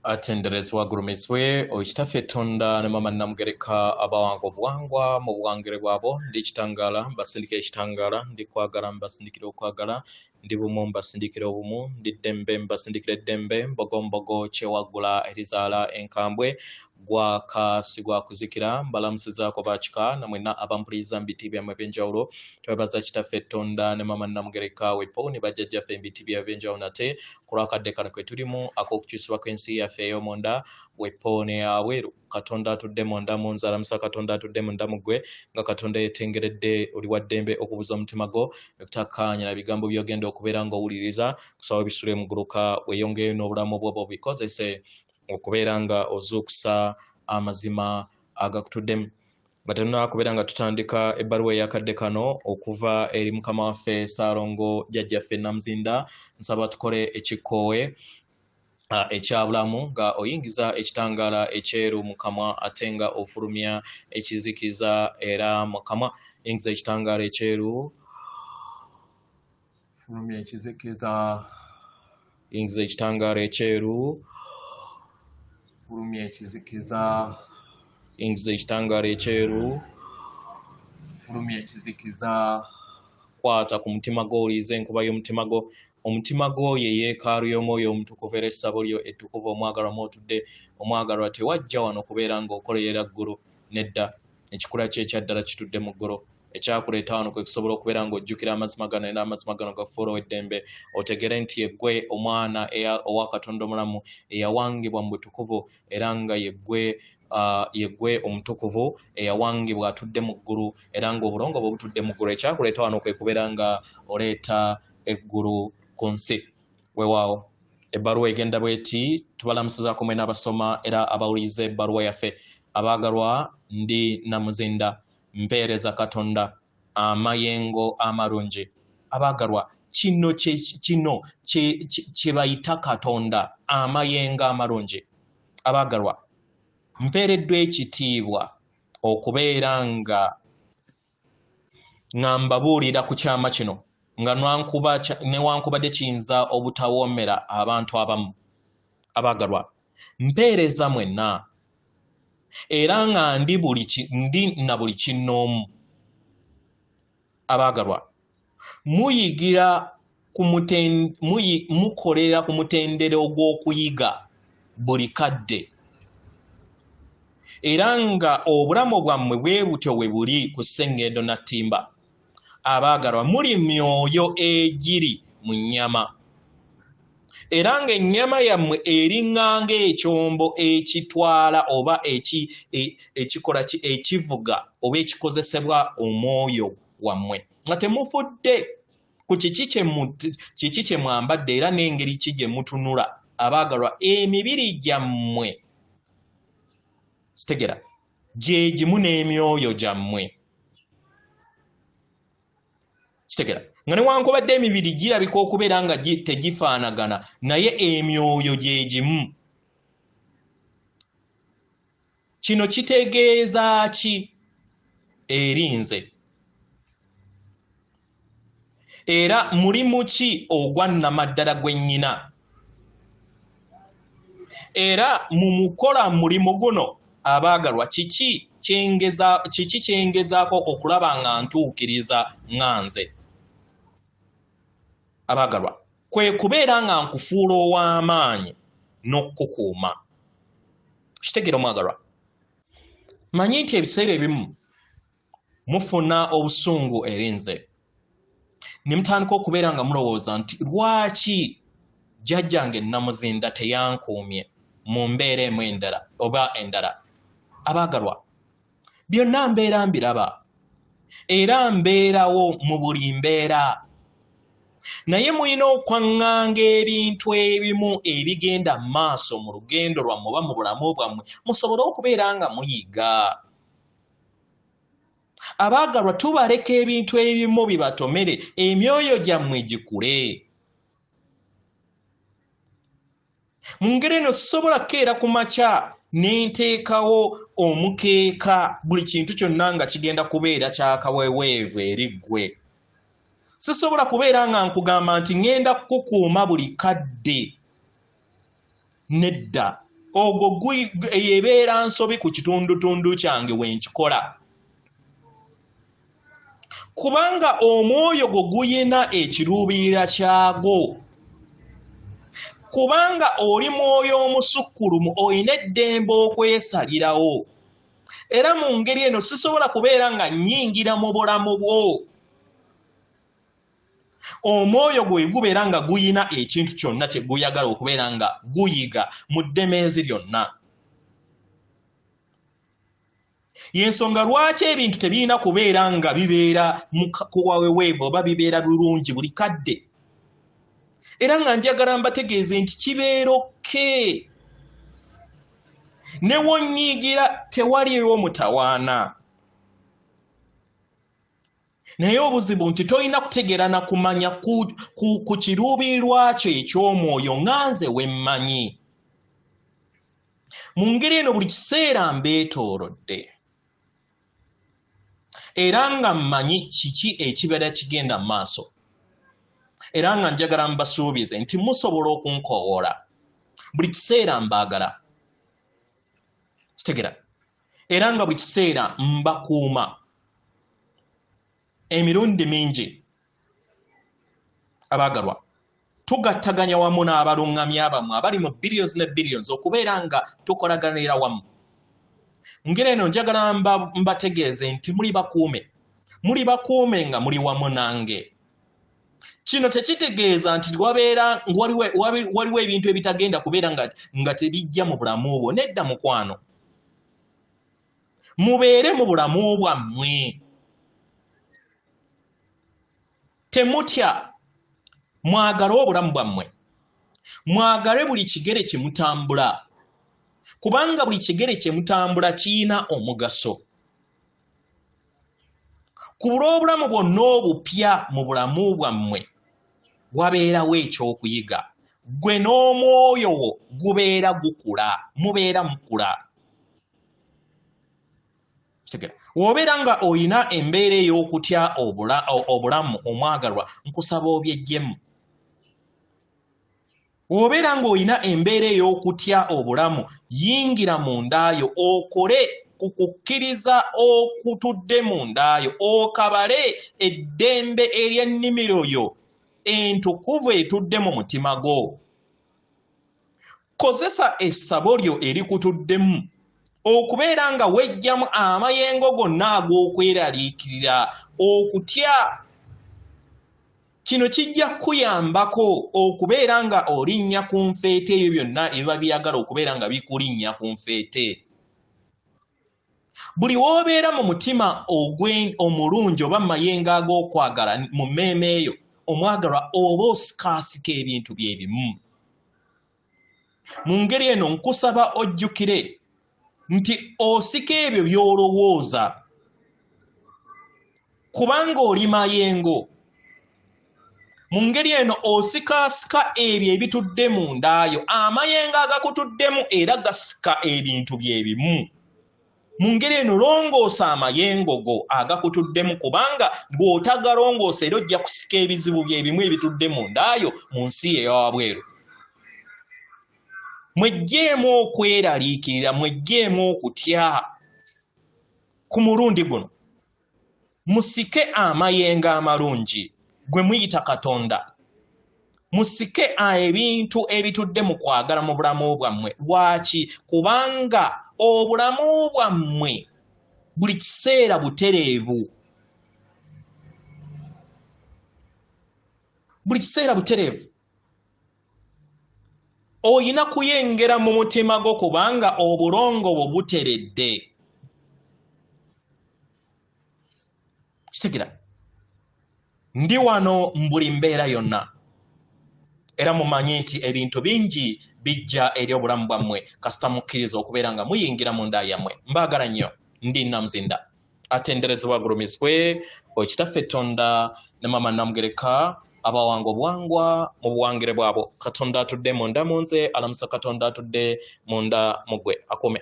Atenderezebwa agulumizibwe oyo Kitaffe Tonda ne Maama Nnamugereka abawanga obuwangwa mu buwangire bwabwo. Ndi kitangaala mbasindikira ekitangaala, ndi kwagala mbasindikira okwagala, ndi bumu mbasindikira obumu, ndi ddembe mbasindikira eddembe, mbogombogo kyewaggula erizaala enkambwe, gwaka si gwa kuzikira. Mbalamusizaako ba kika na mwenna abampuliriza mu biti byammwe eby'enjawulo. Twebaza Kitaffe Tonda ne Maama Nnamugereka wepo ne bajjajjaffe mu biti byabwe eby'enjawulo nate ku lw'akadde kano kwe tulimu ak'okukyusibwa kw'ensi yaffe ey'omunda wepo n'eyabweru. Katonda atudde munda mu nze alamusa Katonda atudde munda mu ggwe nga Katonda yeetengeredde oli wa ddembe okubuza omutima gwo okutakkaanya na bigambo by'ogenda okubeera ng'owuliriza kusaba bisule muguluka weeyongereyo n'obulamu bwo bw'obikozese okubeera nga ozuukusa amazima agakutuddemu. Nga tetunaba kubeera nga tutandika ebbaluwa ey'akadde kano okuva eri mukama waffe Ssaalongo jjajjaffe Namuzinda, nsaba tukole ekikkoowe ekya bulamu nga oyingiza ekitangaala ekyeru mu kamwa ate nga ofulumya ekizikiza era mu kamwa. Yingiza ekitangaala ekyeru, fulumya ekizikiza, yingiza ekitangaala ekyeru, fulumya ekizikiza, yingiza ekitangaala ekyeru, fulumya ekizikiza. Kwata ku mutima gwo, owulirize enkuba y'omutima gwo. Omutima gwo ye yeekaalu y'Omwoyo Omutukuvu era essabo lyo ettukuvu omwagalwa mw'otudde. Omwagalwa, tewajja wano kubeera ng'okolerera ggulu. Nedda. Ekikula kyo ekya ddala kitudde mu ggulu. Ekyakuleeta wano kwe kusobola okubeera ng'ojjukira amazima gano era amazima gano gakufuula ow'eddembe. Otegeere nti yeggwe omwana owa Katonda omulamu eyawangibwa mu butukuvu era nga yeggwe yeggwe omutukuvu eyawangibwa atudde mu ggulu era ng'obulongo bwe butudde mu ggulu. Ekyakuleeta wano kwe kubeera nga oleeta eggulu ku nsi. Weewaawo ebbaluwa egenda bw'eti, tubalamusizaako mwena abasoma era abawuliriza ebbaluwa yaffe. Abaagalwa, ndi Namuzinda, mpeereza Katonda amayengo amalungi. Abaagalwa, kino kye kino kye kye bayita Katonda amayengo amalungi. Abaagalwa, mpeereddwa ekitiibwa okubeera nga nga mbabuulira ku kyama kino nga newankubadde kiyinza obutawoomera abantu abamu. Abaagalwa, mpeereza mwenna era nga ndi buli ndi na buli kinnoomu. Abaagalwa, muyigira ku mukolera ku mutendera ogw'okuyiga buli kadde era nga obulamu bwammwe bwe butyo bwe buli ku Ssengendo Nattimba. Abaagalwa, muli myoyo egiri mu nnyama era ng'ennyama yammwe eriŋŋanga ekyombo ekitwala oba ekikola ki ekivuga oba ekikozesebwa omwoyo wammwe nga temufudde ku kiki kye mwambadde era n'engeri ki gye mutunula. Abaagalwa, emibiri gyammwe kitegera gye gimu n'emyoyo gyammwe kitegera nga newankubadde emibiri girabika okubeera nga tegifaanagana naye emyoyo gye gimu. Kino kitegeeza ki eri nze? Era mulimu ki ogwa nnamaddala gwe nnyina? Era mu mukola mulimu guno, abaagalwa, kiki kiki kyengezaako okulaba nga ntuukiriza nga nze? Abaagalwa, kwe kubeera nga nkufuula ow'amaanyi n'okukukuuma. Kitegeera omwagalwa? Manyi nti ebiseera ebimu mufuna obusungu eri nze ne mutandika okubeera nga mulowooza nti lwaki jjajjange Namuzinda teyankuumye mu mbeera emu endala oba endala. Abaagalwa, byonna mbeera mbiraba era mbeerawo mu buli mbeera, naye mulina okwaŋŋanga ebintu ebimu ebigenda mu maaso mu lugendo lwammwe oba mu bulamu bwammwe musobole okubeera nga muyiga. Abaagalwa, tubaleka ebintu ebimu bibatomere, emyoyo gyammwe gikule. Mu ngeri eno sisobola kukeera ku makya ne nteekawo omukeeka buli kintu kyonna nga kigenda kubeera kya kaweweevu eri ggwe. Sisobola kubeera nga nkugamba nti ŋŋenda kukukuuma buli kadde. Nedda. Ogwo eyo ebeera nsobi ku kitundutundu kyange we nkikola. Kubanga omwoyo gwo guyina ekiruubirira kyagwo. Kubanga oli mwoyo omusukkulumu olina eddembe okwesalirawo. Era mu ngeri eno sisobola kubeera nga nnyingira mu bulamu bwo. Omwoyo gwe gubeera nga guyina ekintu kyonna kye guyagala okubeera nga guyiga mu ddemeezi lyonna. Y'ensonga lwaki ebintu tebirina kubeera nga bibeera ku waweweevu oba bibeera bulungi buli kadde. Era nga njagala mbategeeze nti kibeera okke. Ne wonnyiigira tewaliiwo mutawaana. Naye obuzibu nti tolina kutegeera na kumanya ku kiruubirirwa kyo eky'omwoyo nga nze we mmanyi. Mu ngeri eno buli kiseera mbeetoolodde. Era nga mmanyi kiki ekibeera kigenda mu maaso. Era nga njagala mbasuubize nti musobola okunkoowoola. Buli kiseera mbaagala. Kitegeera. Era nga buli kiseera mbakuuma. Emirundi mingi abaagalwa tugattaganya wamu n'abaluŋŋamya bammwe abali mu billions ne billions okubeera nga tukolaganira wamu. Ngeri eno njagala mbategeeze nti muli bakuume. Muli bakuume nga muli wamu nange. Kino tekitegeeza nti wabeera waliwo ebintu ebitagenda kubeera nga tebijja mu bulamu bwo. Nedda mukwano. Mubeere mu bulamu bwammwe. Temutya. Mwagale obulamu bwammwe. Mwagale buli kigere kye mutambula. Kubanga buli kigere kye mutambula kiyina omugaso. Ku lw'obulamu bwonna obupya mu bulamu bwammwe wabeerawo ekyokuyiga. Ggwe n'omwoyo wo gubeera gukula, mubeera mukula. W'obeera nga oyina embeera ey'okutya obulamu omwagalwa, nkusaba obyeggyemu. W'obeera ng'olina embeera ey'okutya obulamu, yingira mu ndaayo okole ku kukkiriza okutudde mu ndaayo, okabale eddembe ery'ennimiro yo entukuvu etudde mu mutima gwo. Kozesa essabo lyo erikutuddemu okubeera nga wejjamu amayengo gonna ag'okweraliikirira, okutya. Kino kijja kukuyambako okubeera nga olinnya ku nfeete ebyo byonna ebiba byagala okubeera nga bikulinnya ku nfeete. Buli w'obeera mu mutima omulungi oba mu mayengo ag'okwagala mu mmeeme eyo, omwagalwa oba osikaasika ebintu bye bimu. Mu ngeri eno nkusaba ojjukire nti osika ebyo by'olowooza kubanga oli mayengo. Mu ngeri eno osikaasika ebyo ebitudde mu ndaayo, amayengo agakutuddemu era gasika ebintu bye bimu. Mu ngeri eno longoosa amayengo go agakutuddemu kubanga bw'otagalongoosa era ojja kusika ebizibu bye bimu ebitudde mu ndaayo mu nsi ey'ewabweru. Mweggyemu okweraliikirira, mweggyemu okutya ku mulundi guno. Musike amayengo amalungi gwe muyita Katonda. Musike ebintu ebitudde mu kwagala mu bulamu bwammwe. Lwaki? Kubanga obulamu bwammwe buli kiseera butereevu. Buli kiseera butereevu. Oyina kuyengera mu mutima gwo kubanga obulongo bwo buteredde. Kitegeera? Ndi wano mu buli mbeera yonna. Era mumanyi nti ebintu bingi bijja eri obulamu bwammwe kasita mukkiriza okubeera nga muyingira mu nda yammwe. Mbaagala nnyo. Ndi Namuzinda. Atenderezebwa agulumizibwe Kitaffe Tonda ne Maama Namugereka abawanga obuwangwa mu buwangire bwabwo. Katonda atudde munda mu nze, alamusa Katonda atudde munda mu ggwe. Akuume.